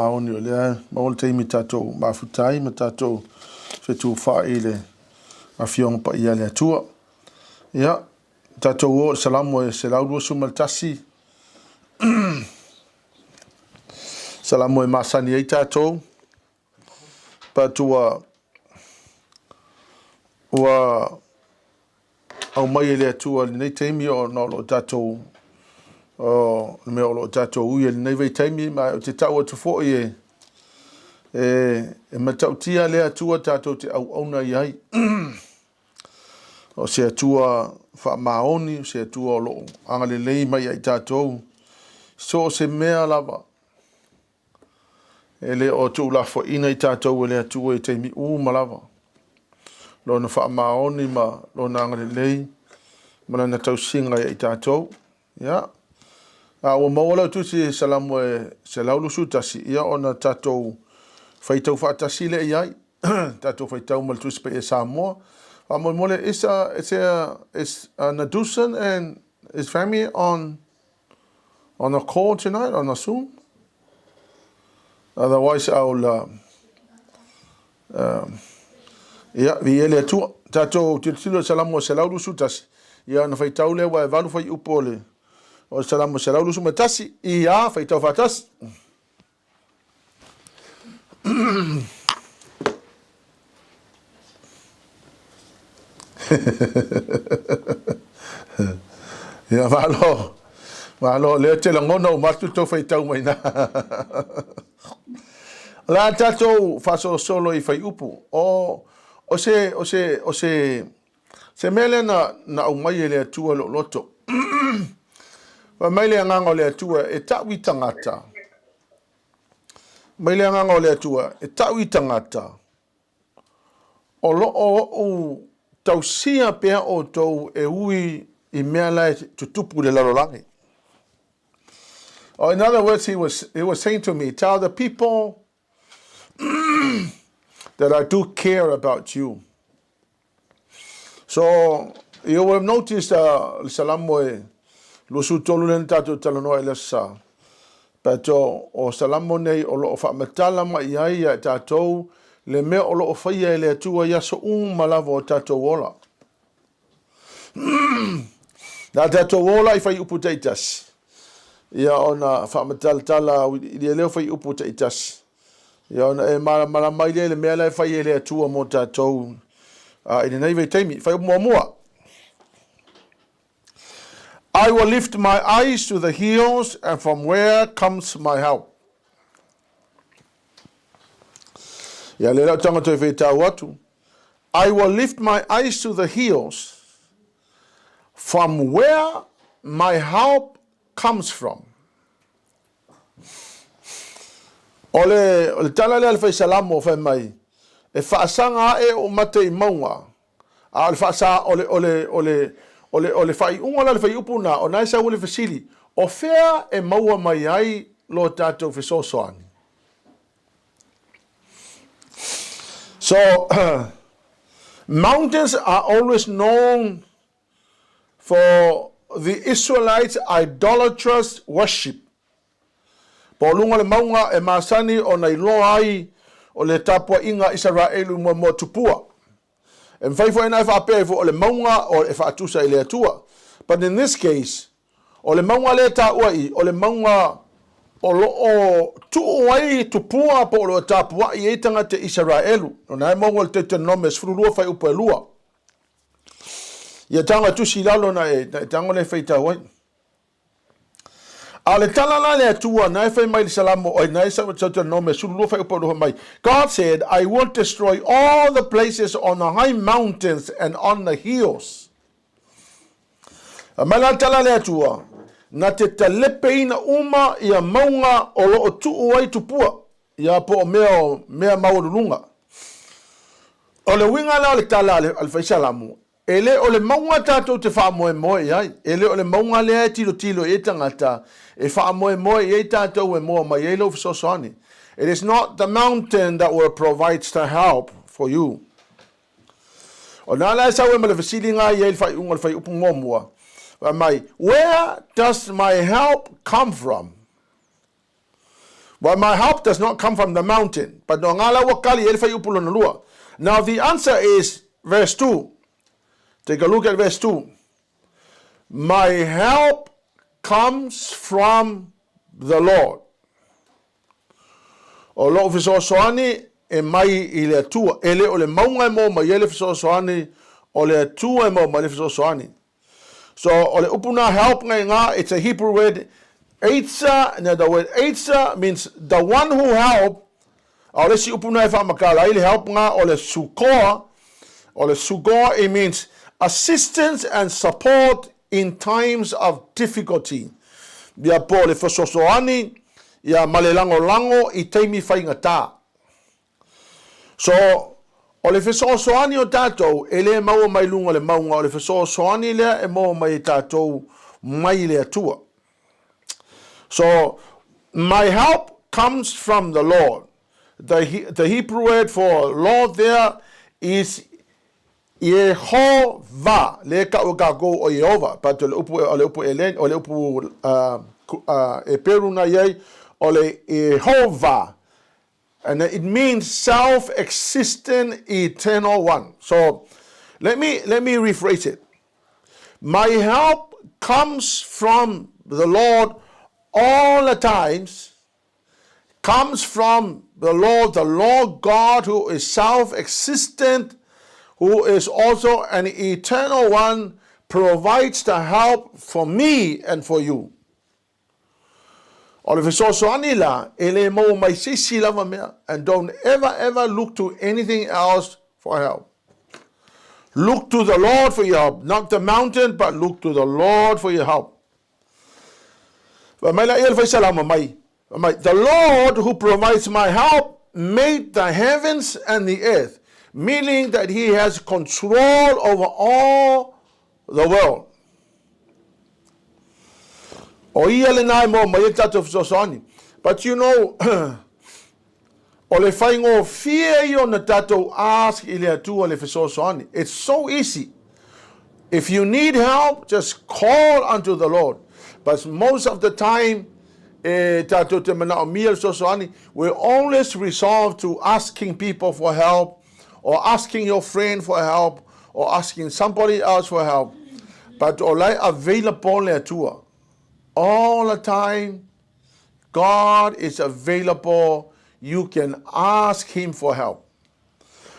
Maoni o lea maua le taimi tatou mafuta ai ma tatou fetufaai i le Afioga Paia a le Atua. Ia, tatou o i le Salamo e 121, Salamo e masani ai tatou, but ua ua aumai e le Atua i lenei taimi ona o lo o tatou o le mea o lo o tatou ui i lenei vaitaimi, ma ou te tau atu foi e e, e matautia le Atua tatou te auauna i ai. O se Atua faamaoni, o se Atua o lo o agalelei mai ia i tatou, so o se mea lava. E le o tuulafoaiina i tatou e le Atua i taimi uma lava. Lona faamaoni ma lona agalelei ma lana tausiga ia i tatou. Ia. A ua maua lau tusi Salamo e 121, ia ona tatou faitau faatasi lea i ai. Tatou faitau ma le Tusi Paia Samoa. Faamolemole, is Nadusan and his family on a call tonight, on a Zoom? Otherwise, I'll ia, viia le Atua. Tatou tilotilo i Salamo 121. Ia, ona faitau lea ua e valu fuaiupu o le Salamo 121. Ia, faitau faatasi. Ia, malo. Malo, lea te lagona uma atu le tou faitau mai na. O le a tatou faasolosolo i fuaiupu. O se, o se, o se, se mea lea na aumai e le Atua i lou loto. Fai mai le agaga o le Atua e tau i tagata. Mai le agaga o le Atua e tau i tagata o lo o ou tausia pea outou e ui i mea la e tutupu i le lalolagi. Or in other words, he was saying to me, tell the people that I do care about you. So, you will have noticed le Salamo e 23 lea na tatou talanoa i le aso Sa. But o Salamo nei o lo o faamatala mai ai ia tatou le mea o lo o faia e le Atua i aso uma lava o tatou ola. Na tatou ola i fuaiupu taitasi. Ia ona faamatalatala i le leo fuaiupu taitasi. Ia ona e malamalama ai lea i le mea la e fai e le Atua mo tatou i lenei vaitaimi. Fuaiupu muamua. I will lift my eyes to the hills, and from where comes my help? Ia le lau tanga toe whaitau atu. I will lift my eyes to the hills, from where my help comes from. O le tala lea le fai Salamo fai mai, e faasaga ae o mata i mauga, a o le faasa, o le faaiuga la le fuaiupu na, o nai sau le fesili, o fea e maua mai ai lo tatou fesoasoani? So, mountains are always known for the Israelites' idolatrous worship. Po o luga o le mauga e masani o na iloa ai o le tapuaiga Isaraelu mo mo tupua. E mawhai fo ina e whaapea fo o le mauga o e whaatusa i le Atua. But in this case, o le mauga le taua i, o le mauga o lo o tuu ai tupua po o lo o tapuai ai tagata Isaraelu. O na e maua le Deuteronome 12 fuaiupu e 2. Ia taga tusi i lalo na e tago le faitau ai. A o le tala la le Atua, na e fai mai le Salamo, oi, na e sa Deuteronome 12 fuaiupu e 2 mai. God said, I will destroy all the places on the high mountains and on the hills. A mai la tala le Atua, na te talepeina uma ia mauga o lo o tuu ai tupua, ia po o mea o mea maualuluga. O le uiga la o le tala a le fai Salamo, e le o le mauga tatou te faamoemoe i ai, e le o le mauga lea e tilotilo i ai tagata, e faamoemoe i ai tatou e moa mai ai lou fesoasoani. It is not the mountain that will provide the help for you. O nā la e sau e ma le fesiliga i ai le faaiuga o le fuaiupu muamua. Fai mai, where does my help come from? Well, my help does not come from the mountain. But no ngā lau kali e whai upu lona lua. Now the answer is verse 2. Take a look at verse 2. My help comes from the Lord. O lo'u fesoasoani e mai i le Atua. E le o le mauga e maua mai ai le fesoasoani, o le Atua e maua mai le fesoasoani. So, o le upu na help ngai ngā, it's a Hebrew word, eitza, and the word eitza means the one who help. A o le isi upu na e faamatala ai le help ngā, o le sukoa, o le sukoa, it means assistance and support in times of difficulty. Ia po o le fesoasoani, ia ma le lagolago i taimi faigata. So, o le fesoasoani o tatou, e le maua mai luga o le mauga, o le fesoasoani lea e maua mai e tatou mai le Atua. So, my help comes from the Lord. The Hebrew word for Lord there is Iehova, le ka o kākou o Iehova, but o le upu, o le upu elen, o le upu e peru na iai, o le Iehova. And it means self-existent eternal one. So let me rephrase it. My help comes from the Lord all the times, comes from the Lord God who is self-existent, who is also an eternal one, provides the help for me and for you. O le fesoasoani la, e le maua mai se isi lava mea. And don't ever, ever look to anything else for help. Look to the Lord for your help. Not the mountain, but look to the Lord for your help. Mai la ia le faisalama mai. Mai, the Lord who provides my help made the heavens and the earth, meaning that he has control over all the world. O ia le nai mo mai e tatou fesoasoani. But o le faigofie ia ona tatou ask i le Atua le fesoasoani. It's so easy. If you need help, just call unto the Lord. But most of the time, e tatou te manaomia le fesoasoani, we always resolve to asking people for help, or asking your friend for help, or asking somebody else for help. But o la e available le Atua. All the time, God is available. You can ask him for help.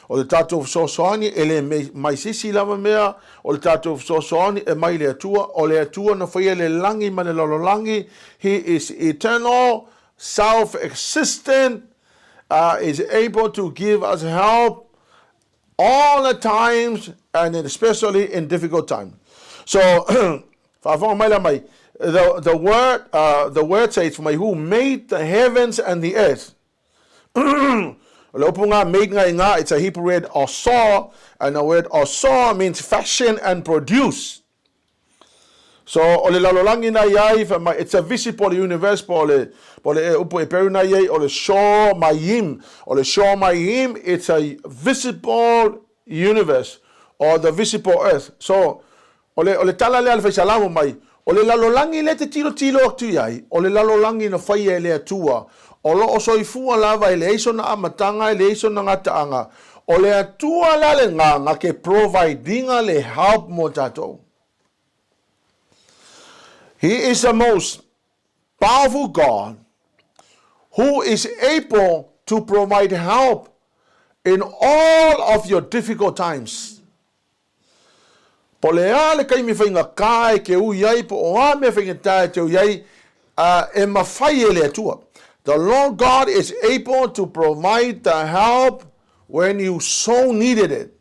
O le tatou fesoasoani e le mai se isi lava mea, o le tatou fesoasoani e mai le Atua, o le Atua na faia le lagi ma le lalolagi. He is eternal, self-existent, is able to give us help all the times and especially in difficult times. So, faafofoga mai la mai, the word says, mai who made the heavens and the earth. O le upu ngā made ngā ngā, it's a Hebrew word asah, and the word asah means fashion and produce. So, o le lalolagi na iai, it's a visible universe, po le e upu e peru na iai, o le shamayim. O le shamayim, it's a visible universe, or the visible earth. So, o le tala lea le faisalamo mai, o le lalolagi le te tilo tilo atu iai, o le lalolagi na faia e le Atua, o lo o soifua lava e le eiso na amataga e le eiso na gataaga. O le Atua la le gaga ke providinga le help mo tatou. He is the most powerful God who is able to provide help in all of your difficult times. Po le a le kaimi faigata e ke ui ai, po o a mea faigata e te ui ai, e mafai e le Atua. The Lord God is able to provide the help when you so needed it.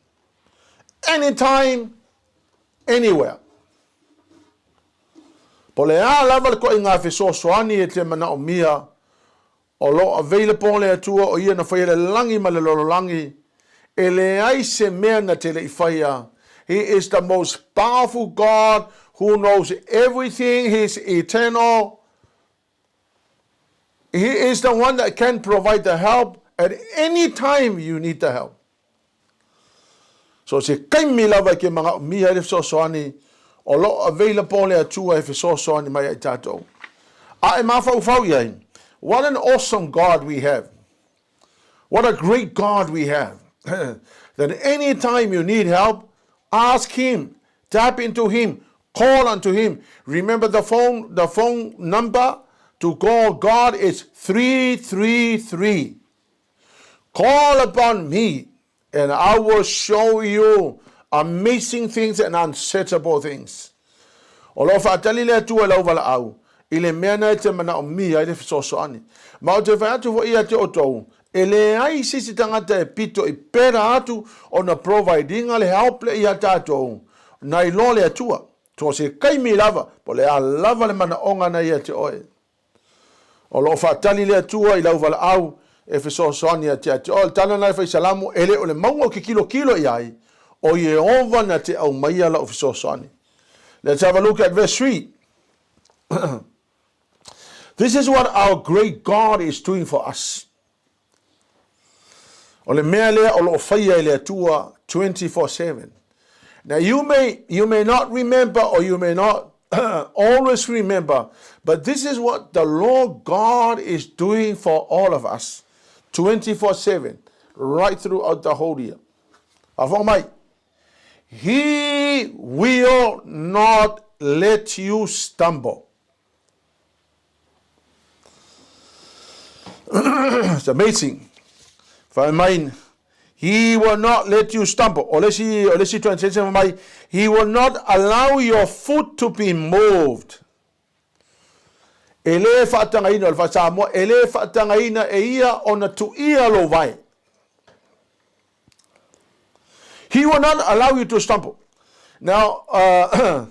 Anytime, anywhere. Po le a lava le koe ngā fesoasoani e te manaomia, o lo available le Atua o ia na faia le lagi ma le lalolagi, e leai se mea na te le i faia. He is the most powerful God who knows everything. He is eternal. He is the one that can provide the help at any time you need the help. So se kaimi lava ke manaomia le fesoasoani, o lo available le Atua e fesoasoani mai ai tatou. A e mafaufau i ai, What an awesome God we have. What a great God we have. That any time you need help, ask Him, tap into Him, call unto Him. Remember the phone number to call God is 333. Call upon me, and I will show you amazing things and unsearchable things. O lo o faatali le Atua i lau valaau i le mea na e te manaomia ai le fesoasoani. Ma ou te fai atu foi ia te outou, e leai se isi tagata e pito i pera atu ona provide ina le help lea ia tatou, nai loa le Atua. So se taimi lava, po o le a lava le manaoga na ia te oe. O lo o faatali le Atua i lau valaau e fesoasoani ia te oe. O le tala lena e fai Salamo, e le o le mauga ou te tilotilo i ai, o Ieova na te aumaia lau fesoasoani. Let's have a look at verse 3. This is what our great God is doing for us. O le mea lea o lo o faia e le Atua 24/7. Now you may not remember or you may not always remember, but this is what the Lord God is doing for all of us 24/7 right throughout the whole year. Afoga mai. He will not let you stumble. It's amazing. Fai mai, He will not let you stumble. O le isi, o le isi translation fai mai, He will not allow your foot to be moved. E le faatagaina, o le faa-Samoa, e le faatagaina e ia ona tuia lou vae. He will not allow you to stumble. Now, o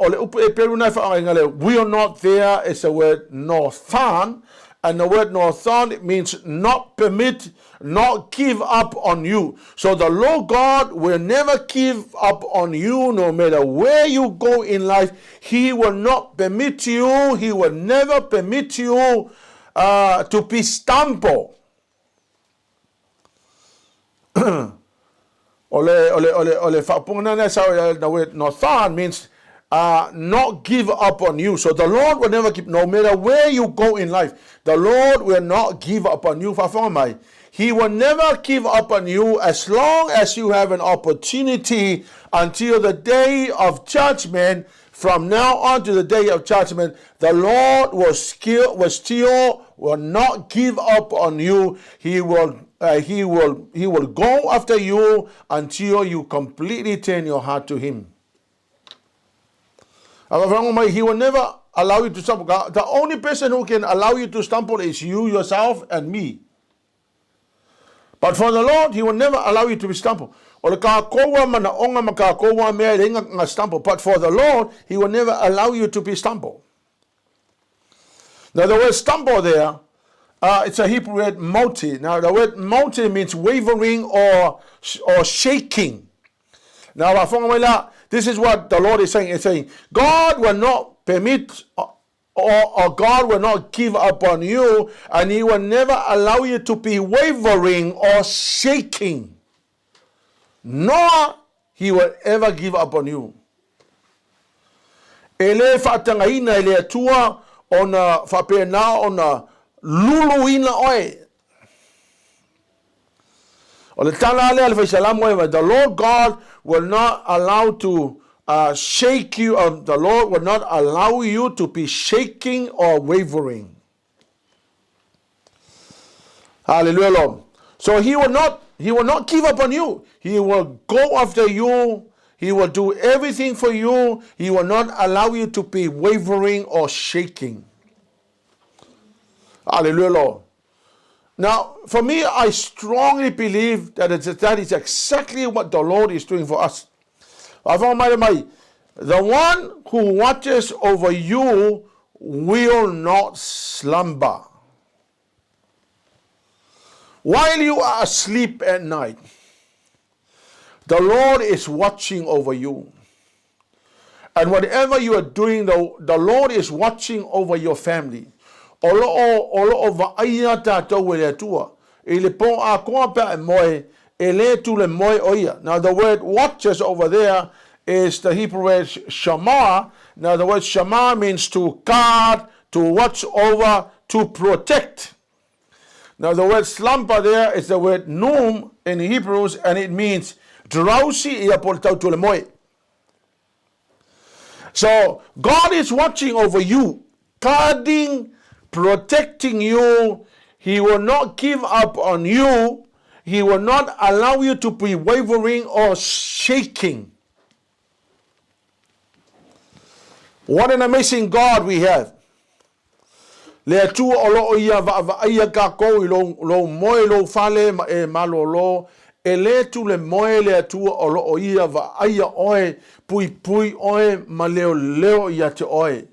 le upu Eperu na e whaangainga le will not there is the word northan, and the word northan means not permit, not give up on you. So the Lord God will never give up on you no matter where you go in life. He will not permit you, He will never permit you to be stumbled. O le, o le, o le, o le faaupuga lena e sao i the word Nothan means not give up on you. So the Lord will never give, no matter where you go in life, the Lord will not give up on you. Faafofoga mai. He will never give up on you as long as you have an opportunity until the day of judgment. From now on to the day of judgment, the Lord will still will not give up on you. He will go after you until you completely turn your heart to Him. He will never allow you to stumble. The only person who can allow you to stumble is you yourself and me. But for the Lord, He will never allow you to be stumbled. O le kākou manaʻoga ma kākou mea e leai stumble. But for the Lord, He will never allow you to be stumbled. Now the word stumble there, it's a Hebrew word multi. Now the word multi means wavering or shaking. Now, this is what the Lord is saying. It's saying, God will not permit or God will not give up on you, and He will never allow you to be wavering or shaking. Nor He will ever give up on you. E le faatagaina e le Atua ona faapena ona luluina oe. O le tala lea le fai Salamo, the Lord God will not allow to shake you, the Lord will not allow you to be shaking or wavering. Hallelujah, Lord. So he will not give up on you. He will go after you. He will do everything for you. He will not allow you to be wavering or shaking. Hallelujah, Lord. Now, for me, I strongly believe that that is exactly what the Lord is doing for us. The one who watches over you will not slumber. While you are asleep at night, the Lord is watching over you. And whatever you are doing, the Lord is watching over your family. O lo o vaaia tātou e le Atua. I le pō atoa pe a e moe, e le tu le moe o ia. Now the word watches over there is the Hebrew word shamar. Now the word shamar means to guard, to watch over, to protect. Now the word slumber there is the word noom in Hebrews and it means drowsy ia po le moe. So God is watching over you, guarding, protecting you. He will not give up on you. He will not allow you to be wavering or shaking. What an amazing God we have. Le Atua o loo ia vaavaaia kākou i lou, lou moe lou fale ma e malōlō, e lē tulemoe le Atua o loo ia vaaia oe, puipui oe ma leoleo ia te oe.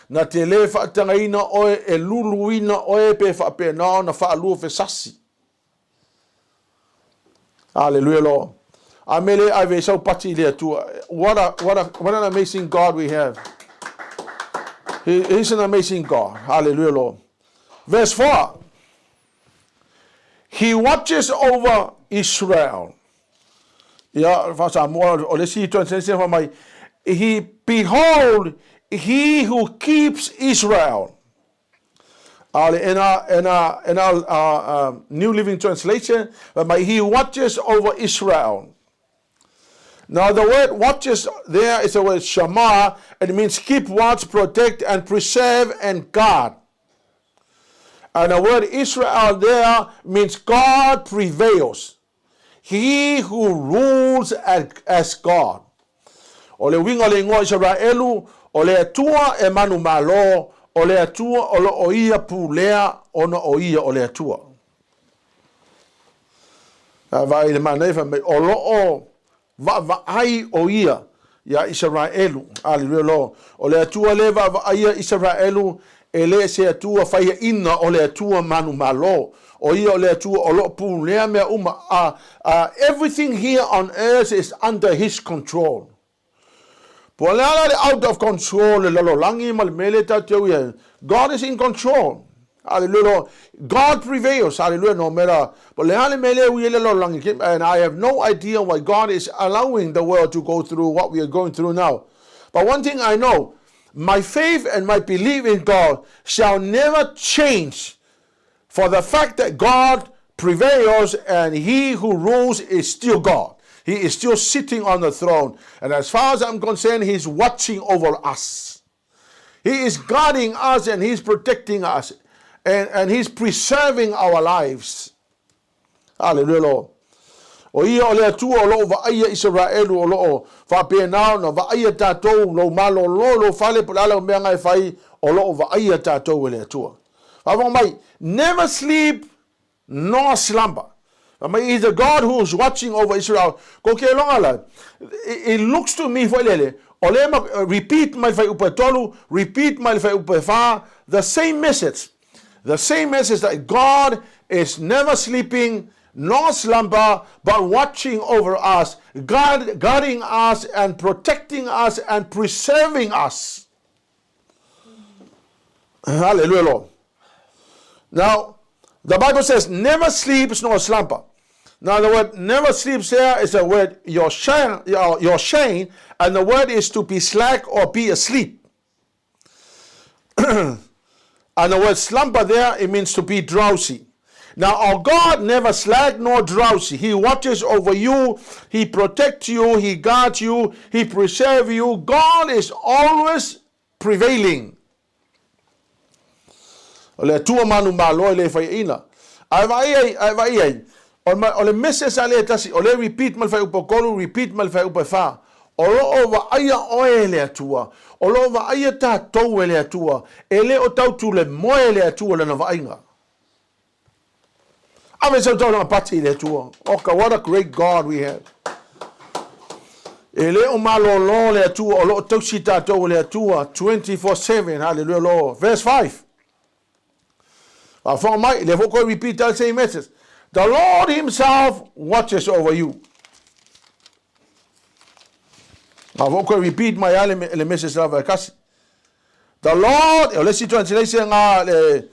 Na te lē faatagaina oe e luluina oe pe faapena ona faalua fesasi. Hallelujah, Lord. Amele ave sau pati i le Atua. What a, what a, what an amazing God we have. He's an amazing God. Hallelujah, Lord. Verse 4. He watches over Israel. Ia, faa-Samoa, o le isi translation fai mai, He, behold, he who keeps Israel. A o le NR, NR, NR, New Living Translation, fai mai, he watches over Israel. Now the word watches there is the word shamar, and it means keep watch, protect, and preserve and guard. And the word Israel there means God prevails. He who rules as God. O le uiga o le igoa Isaraelu, o le Atua e manumalo, o le Atua o loo ia pulea ona o ia o le Atua. A vaai i le manaia fai mai, o loo vaavaai o ia iā Isaraelu. Aleluia Lord. O le Atua lea e vaavaaia Isaraelu, e le se Atua faiaina, o le Atua manumalo. O ia o le Atua o loo pulea mea uma. Everything here on earth is under his control. Po o le a la le out of control le lalolagi ma le mea lea tatou te ui ai. God is in control. Hallelujah, Lord. God prevails. Hallelujah. No matter po le a le mea lea e ui ai le lalolagi. And I have no idea why God is allowing the world to go through what we are going through now. But one thing I know, my faith and my belief in God shall never change for the fact that God prevails and he who rules is still God. He is still sitting on the throne. And as far as I'm concerned, he's watching over us. He is guarding us and he's protecting us. And, and he's preserving our lives. Hallelujah, Lord. O ia o le Atua o loo vaaia Isaraelu o loo faapena ona vaaia tatou lou malōlō lou fale po o le a lau mea na e fai o loo vaaia tatou e le Atua. Faafofoga mai, never sleep nor slumber. Fai mai, he is the God who is watching over Israel. Ko ke iloga la, it looks to me foi lele, o lea ma repeat mai le fuaiupu e tolu, repeat mai le fuaiupu e fa, the same message. The same message that God is never sleeping nor slumber, but watching over us, guard, guarding us and protecting us and preserving us. Hallelujah, Lord. Now, the Bible says, never sleeps nor slumber. Now, the word never sleeps here is the word yoshan, yoshan, and the word is to be slack or be asleep. And the word slumber there, it means to be drowsy. Now, our God never slack nor drowsy. He watches over you. He protects you. He guards you. He preserves you. God is always prevailing. O le Atua manumalo e le faiaina. Ae vaai ai, ae vaai ai, o, o le message a le tasi, o le repeat ma le fuaiupu e tolu, repeat ma le fuaiupu e fa. O loo vaaia oe e le Atua. O loo vaaia tatou e le Atua. E le o tau tulemoe e le Atua lana vaaiga. Ave sau taulaga pati i le Atua. Oka, what a great God we have. E le o malōlō le Atua, o loo tausi tatou e le Atua 24/7. Hallelujah, Lord. Verse 5. Faafofoga mai, lea foi toe repeat that same message. The Lord himself watches over you. A foi toe repeat mai lava le, le message lava e kasi. The Lord, o le isi translation nga le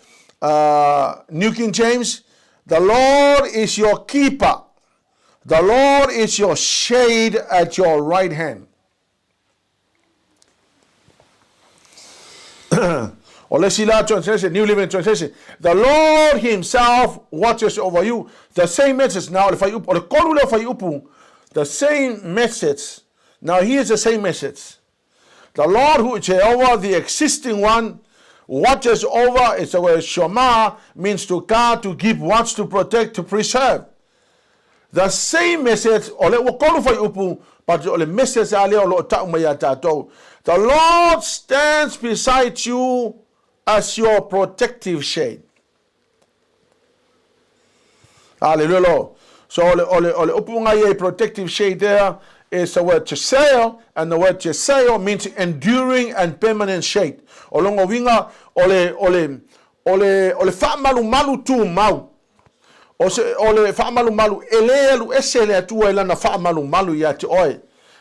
New King James, the Lord is your keeper. The Lord is your shade at your right hand. O le isi la translation, New Living Translation, The Lord himself watches over you. The same message. Now, o le fuaiupu, o le kolu lea o fuaiupu, the same message. Now, here's the same message. The Lord who is Jehovah, the existing one, watches over, it's the word shoma, means to guard, to give watch, to protect, to preserve. The same message, o le ua kolu fuaiupu, but o le message a lea o lo o tau mai ia tātou. The Lord stands beside you as your protective shade. Hallelujah, Lord. So o le, o le, o le upu ngai e protective shade there is the word chesail, and the word chesail means enduring and permanent shade. O longa uiga, o le, o le, o le, o le faamalumalu tumau. O se, o le faamalumalu, e le alu ese le Atua i lana faamalumalu ia te oe.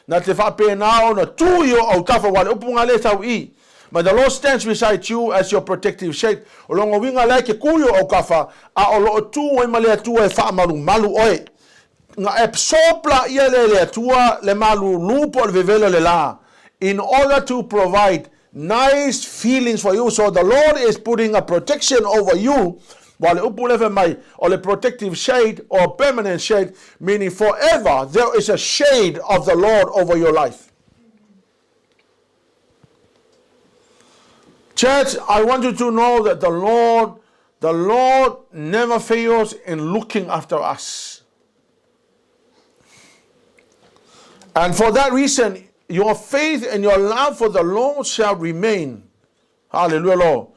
Na te faapena ona tu i o autafa, wa le upu ngā le tau i. But the Lord stands beside you as your protective shade. O longa uiga la e ke ku i o aukafa, a o loo tu ai ma le Atua e faamalumalu oe. Nga absorb la ia le le Atua le malulu po o le vevelo le la, in order to provide nice feelings for you. So the Lord is putting a protection over you. Wa le upu le mai, o le protective shade or permanent shade, meaning forever there is a shade of the Lord over your life. Church, I want you to know that the Lord, the Lord never fails in looking after us. And for that reason, your faith and your love for the Lord shall remain. Hallelujah, Lord.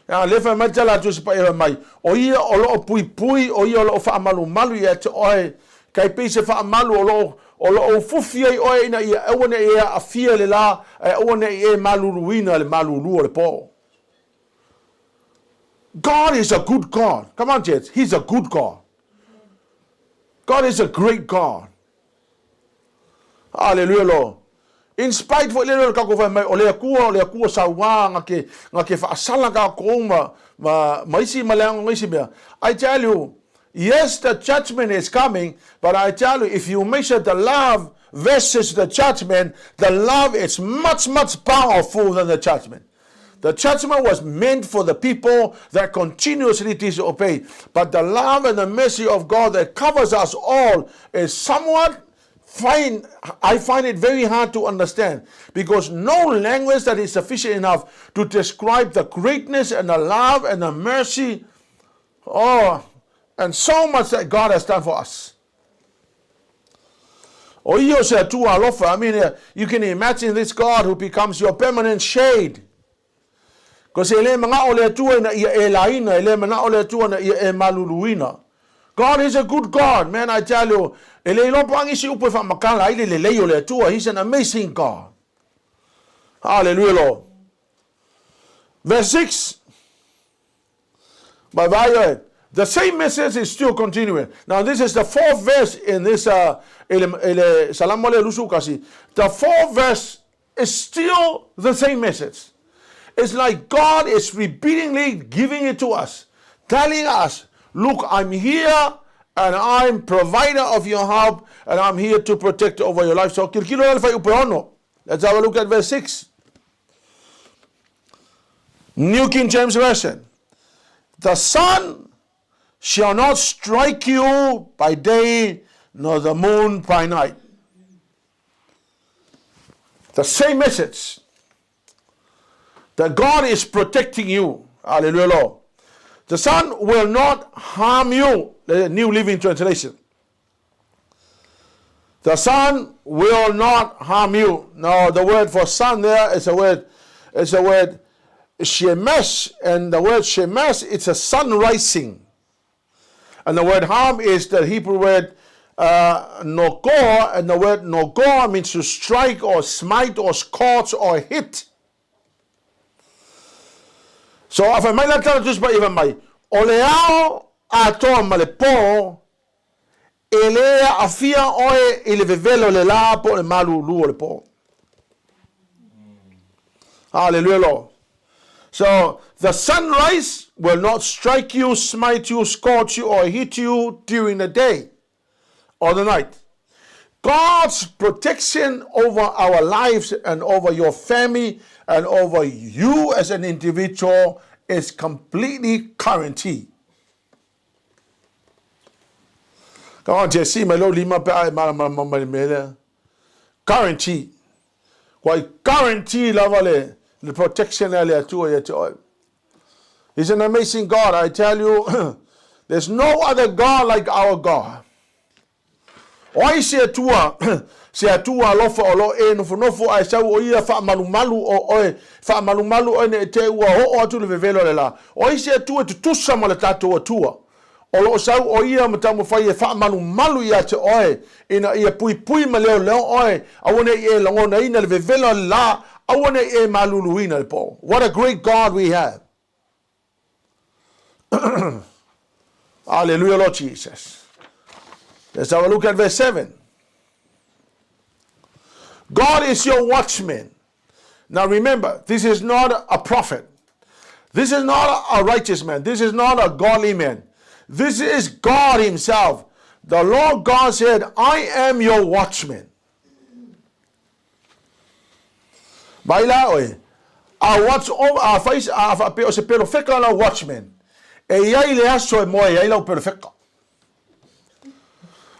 A le fai mai tala atu se pa e mai. O ia o loo pui pui, o ia o loo whaamalumalu ia te oe. Kai pei se whaamalu o loo o loo ufufi ai oe ina ia aua ne i e aafia le la, e aua ne i e maluluina le malulu o le po. God is a good God. Come on, church. He's a good God. God is a great God. Hallelujah, Lord. In spite foi le ka ko mai o le akua o le akua sauā nga ke nga ke whaasala ka ko ma ma ma isi ma le isi mea. I tell you, yes, the judgment is coming, but I tell you, if you measure the love versus the judgment, the love is much, much powerful than the judgment. The judgment was meant for the people that continuously disobey. But the love and the mercy of God that covers us all is somewhat find I find it very hard to understand, because no language that is sufficient enough to describe the greatness and the love and the mercy, oh, and so much that God has done for us. O ia o se Atua alofa. I mean, you can imagine this God who becomes your permanent shade. Because e le manga o le Atua ina ia e laina, e le mana o le Atua na ia e maluluina. God is a good God, man, I tell you. E le iloa po angisi upu e whaamakala ai le lelei o le Atua. He's an amazing God. Hallelujah, Lord. Verse 6. Bye bye. The same message is still continuing. Now, this is the fourth verse in this, ele, Salamo le lusu kasi. The fourth verse is still the same message. It's like God is repeatedly giving it to us, telling us, look, I'm here and I'm provider of your help and I'm here to protect over your life. So, kilkilo le fuaiupu ono. Let's have a look at verse 6. New King James Version. The sun shall not strike you by day, nor the moon by night. The same message. That God is protecting you. Hallelujah, Lord. The sun will not harm you. The New Living Translation. The sun will not harm you. Now, the word for sun there is a word, it's a word shemesh, and the word shemesh, it's a sun rising. And the word harm is the Hebrew word nogor, and the word nogor means to strike or smite or scorch or hit. So, a fai mai la tala tusi pa iwa mai, o le ao atoa ma le pō, e le aafia oe i le vevelo le la po le malulu o le pō. Hallelujah, Lord. So, the sunrise will not strike you, smite you, scorch you, or hit you during the day or the night. God's protection over our lives and over your family and over you as an individual is completely guaranteed. Come on, Jesse, my lord, lima pe ai ma ma ma ma me le. Guarantee. Why guarantee lava le the protection le Atua ia te oe. He's an amazing God. I tell you, there's no other God like our God. O ai se Atua, se Atua alofa o lo e nofonofo ae sau o ia faamalumalu o oe, faamalumalu oe ne i te i ua oo atu le vevelo o le la. O ai se Atua e tutusa ma le tatou Atua, o lo o sau o ia ma taumafai e faamalumalu ia te oe, ina ia puipui ma leoleo oe, aua ne i e lagonaina le vevelo o le la, aua ne i e maluluina le po. What a great God we have. Hallelujah, Lord Jesus. Let's have a look at verse 7. God is your watchman. Now remember, this is not a prophet. This is not a righteous man. This is not a godly man. This is God Himself. The Lord God said, I am your watchman. Vai la oe, a watch over, a fai, a faapea o se perofeka lau watchman, e i ai le aso e moe ai lau perofeka.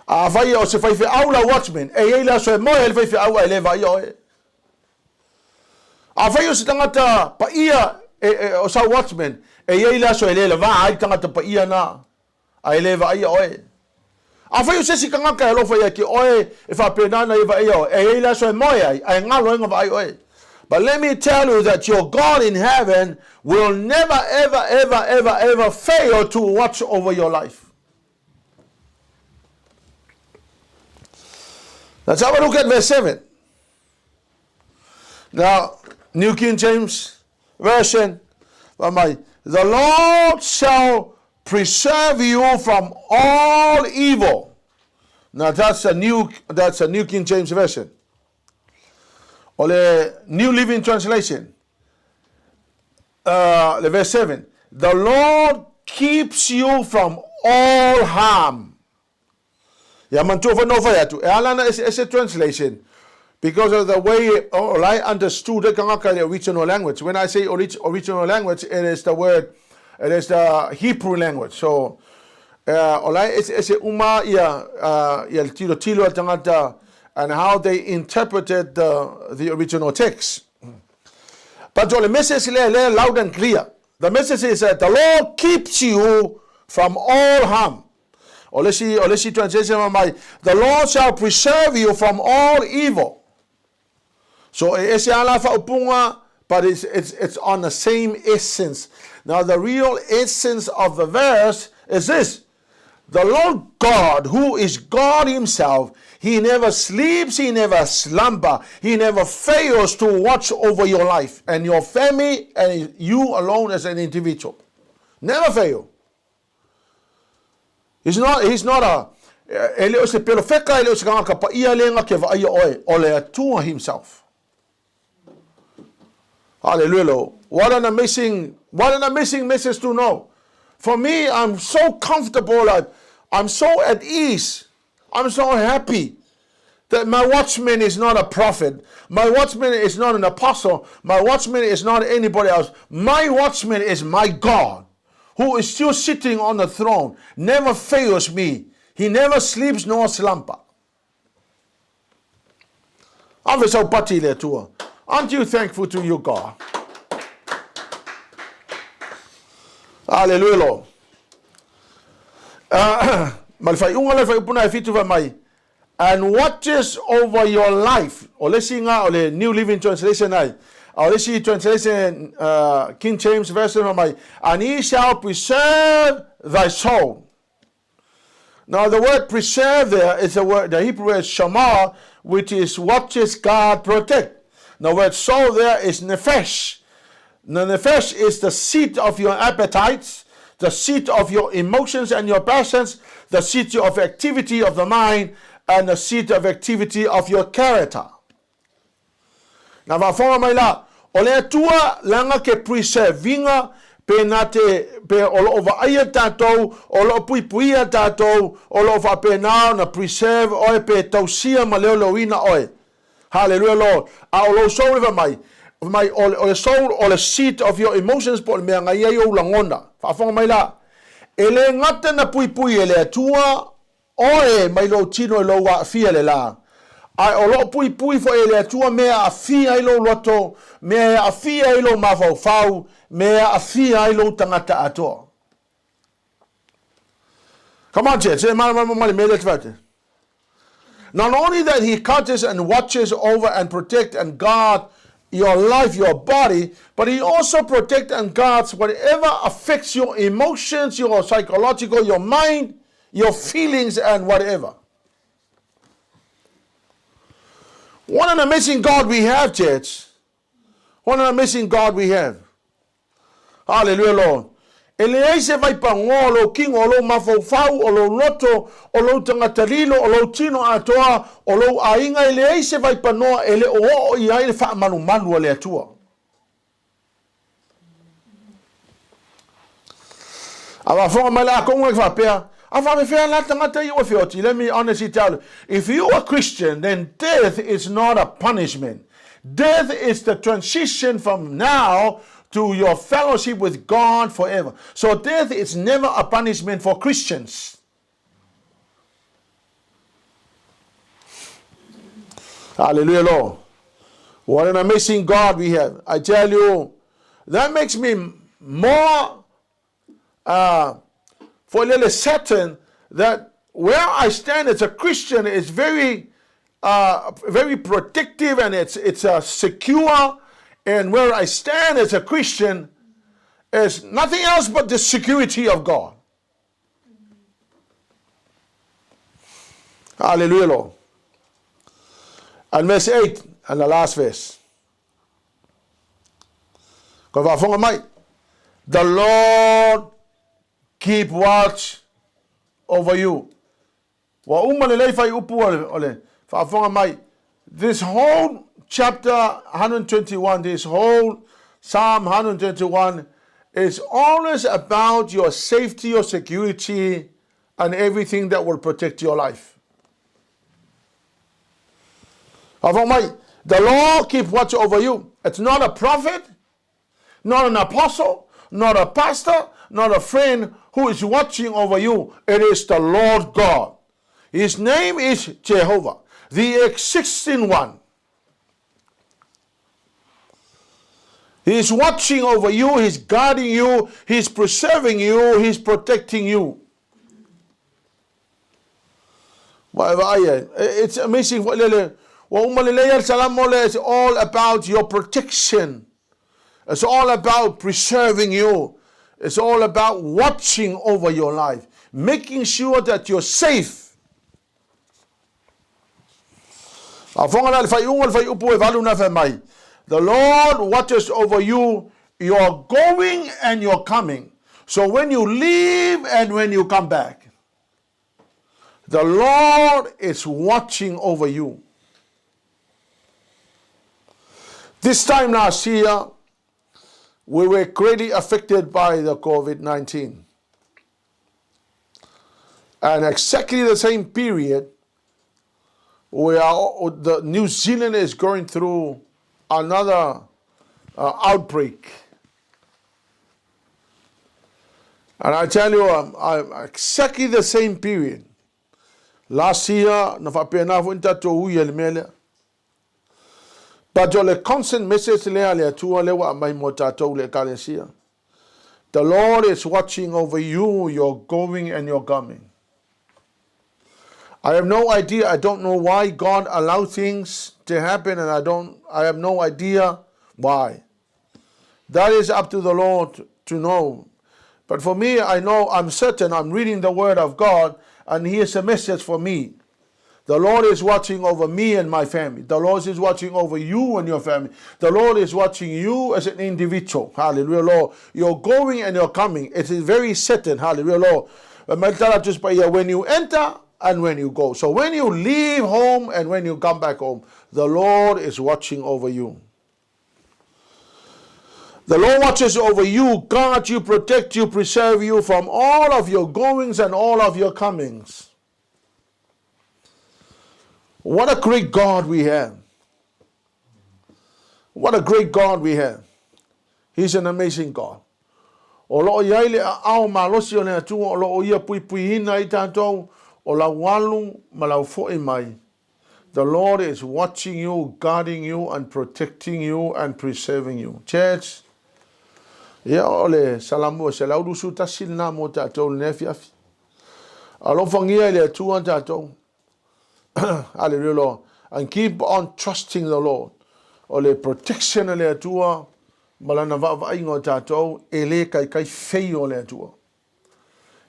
A fai o se faifeau lau watchman, e i ai le aso e moe ai le faifeau ae le vaaia oe. A fai o se tagata paia e, e, o sau watchman, e i ai le aso e le lavā ai le tagata paia na, a e le vaaia oe. A fai o se isi tagata e alofa ia te oe, e faapena ona ia vaaia oe, e i ai le aso e moe ai, a e galo ai ona vaai oe. But let me tell you that your God in heaven will never ever ever ever ever fail to watch over your life. Let's have a look at verse 7. Now, New King James Version, mai, the Lord shall preserve you from all evil. Now that's a new that's a New King James Version. O le New Living Translation. Uh, le verse 7. The Lord keeps you from all harm. Ia manatua foi na ou fai atu, e ala ana eseese translation because of the way o la e understood e tagata le original language. When I say original language, it is the word, it is the Hebrew language. So, uh, o la e eseese uma ia, uh, ia le tilotilo a tagata and how they interpreted the, the original text. But o le message lea, lea loud and clear. The message is that the Lord keeps you from all harm. O le isi, o le isi translation fai mai, The Lord shall preserve you from all evil. So e ese lava la faaupuga, but it's, it's, it's on the same essence. Now the real essence of the verse is this. The Lord God, who is God Himself, He never sleeps, He never slumber, He never fails to watch over your life and your family and you alone as an individual. Never fail. He's not, he's not a, e le o se pelofeka, e le o se kangaka paia le nga ke vaaia oe, o le Atua himself. Hallelujah. Lord. What an amazing, what an amazing message to know. For me, I'm so comfortable. I, I'm so at ease. I'm so happy that my watchman is not a prophet. My watchman is not an apostle. My watchman is not anybody else. My watchman is my God, who is still sitting on the throne, never fails me. He never sleeps nor slumber. Ave sau pati le Atua. Aren't you thankful to your God? Hallelujah, Lord. Uh, ma le faaiuga le fuaiupu lena e fitu fai mai, and watches over your life. O le isi nga o le New Living Translation ai. A o le isi translation uh, King James Version fai mai, and he shall preserve thy soul. Now the word preserve there is the word, the Hebrew word shamar, which is watches, guard, protect. The word soul there is nephesh. The nephesh is the seat of your appetites, the seat of your emotions and your passions, the seat of activity of the mind, and the seat of activity of your character. Na faafofoga mai la, o le Atua langa ke preserve inga, Pe na te, pe o loo vaaia tatou, o loo puipuia tatou, o loo faapena ona preserve oe pe tausia ma leoleoina oe. Hallelujah Lord. A o lou soul e fai mai, fai mai o le, o le soul o le seat of your emotions po o le mea na i ai ou lagona. Faafofoga mai la, e le gata na puipui e le Atua oe mai lou tino i lou aafia i le la, ae o loo puipui foi e le Atua mea e aafia ai lou loto, mea e aafia ai lou mafaufau, mea e aafia ai lou tagata atoa. Come on, church. Not only that he catches and watches over and protect and guard your life, your body, but he also protect and guards whatever affects your emotions, your psychological, your mind, your feelings and whatever. What an amazing God we have, church. What an amazing God we have. Hallelujah, Lord. E leai se vaipagoa o lou kino, o lou mafaufau, o lou loto, o lou tagata lilo, o lou tino atoa, o lou aiga, e leai se vaipanoa e le o oo i ai le faamalumalu a le Atua. A faafofoga mai la atonu e faapea, a faapefea la tagata ia ua feoti? Let me honestly tell you, if you are Christian, then death is not a punishment. Death is the transition from now to your fellowship with God forever. So death is never a punishment for Christians. Hallelujah, Lord. What an amazing God we have. I tell you, that makes me more for a little certain that where I stand as a Christian is very, very protective and it's, it's secure. And where I stand as a Christian is nothing else but the security of God. Hallelujah, Lord. And verse 8, and the last verse. Koe faafofoga mai. The Lord keep watch over you. Ua uma lelei fuaiupu o le faafofoga mai. This whole chapter 121, this whole Psalm 121 is always about your safety, your security, and everything that will protect your life. Faafofoga mai, the Lord keep watch over you. It's not a prophet, not an apostle, not a pastor, not a friend who is watching over you. It is the Lord God. His name is Jehovah, the existing one. He's watching over you, He's guarding you, He's preserving you, He's protecting you. Vaevaai ai. It's amazing foi lele. Ua uma lelei a le Salamo lea, it's all about your protection. It's all about preserving you. It's all about watching over your life, making sure that you're safe. Faafofoga la i le faaiuga o le fuaiupu e valu na fai mai, The Lord watches over you, your going and your coming. So when you leave and when you come back, the Lord is watching over you. This time last year, we were greatly affected by the COVID-19. And exactly the same period, we are, the New Zealand is going through another outbreak. And I tell you, I'm exactly the same period. Last year, na faapena foi ni tatou ui i le mea lea. But o le constant message lea a le Atua lea ua aumai mo tatou le Ekalesia. The Lord is watching over you, your going and your coming. I have no idea. I don't know why God allowed things to happen, and I don't. I have no idea why. That is up to the Lord to know. But for me, I know I'm certain I'm reading the Word of God, and here's a message for me. The Lord is watching over me and my family. The Lord is watching over you and your family. The Lord is watching you as an individual. Hallelujah, Lord. You're going and you're coming. It is very certain. Hallelujah, Lord. When you enter and when you go. So when you leave home and when you come back home, the Lord is watching over you. The Lord watches over you, guards you, protect you, preserve you from all of your goings and all of your comings. What a great God we have. What a great God we have. He's an amazing God. O loo i ai le aao malosi o le Atua o loo ia puipuiina ai tatou o lau alu ma lau foi mai. The Lord is watching you, guarding you and protecting you and preserving you. Church, ia o le Salamu e 121 lena mo tatou i lenei afiafi. Alofagia e le Atua tatou. Hallelujah Lord. And keep on trusting the Lord. O le protection a le Atua ma lana vaavaaiga o tatou e le kaikai feio le Atua.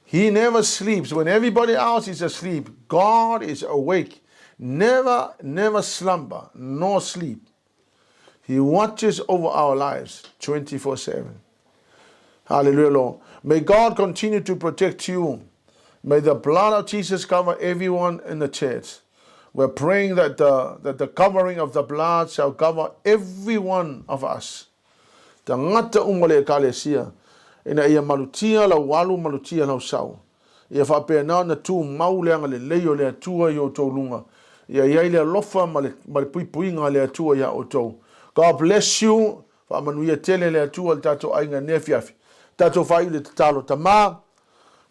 He never sleeps. When everybody else is asleep, God is awake. Never, never slumber, nor sleep. He watches over our lives 24/7. Hallelujah, Lord. May God continue to protect you. May the blood of Jesus cover everyone in the church. We're praying that the covering of the blood shall cover every one of us. Tagata uma le ekalesia. Ina ia malutia lau alu, malutia lau sau. Ia faapena ona tumau le agalelei o le Atua i outou luga. Ia i ai le alofa ma le puipuiga a le Atua iā outou. God bless you. Faamanuia tele le Atua i le tatou aiga i lenei afiafi. Tatou faaiu i le tatalo Tama.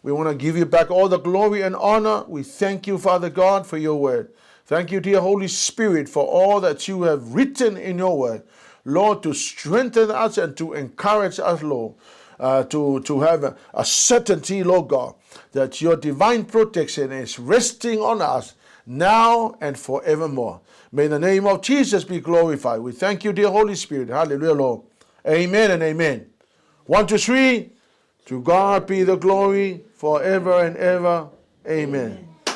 We want to give you back all the glory and honor. We thank you, Father God, for your word. Thank you, dear Holy Spirit, for all that you have written in your word. Lord, to strengthen us and to encourage us, Lord, to have a certainty, Lord God, that your divine protection is resting on us now and forevermore. May the name of Jesus be glorified. We thank you, dear Holy Spirit. Hallelujah, Lord. Amen and amen. One, two, three. To God be the glory forever and ever. Amen.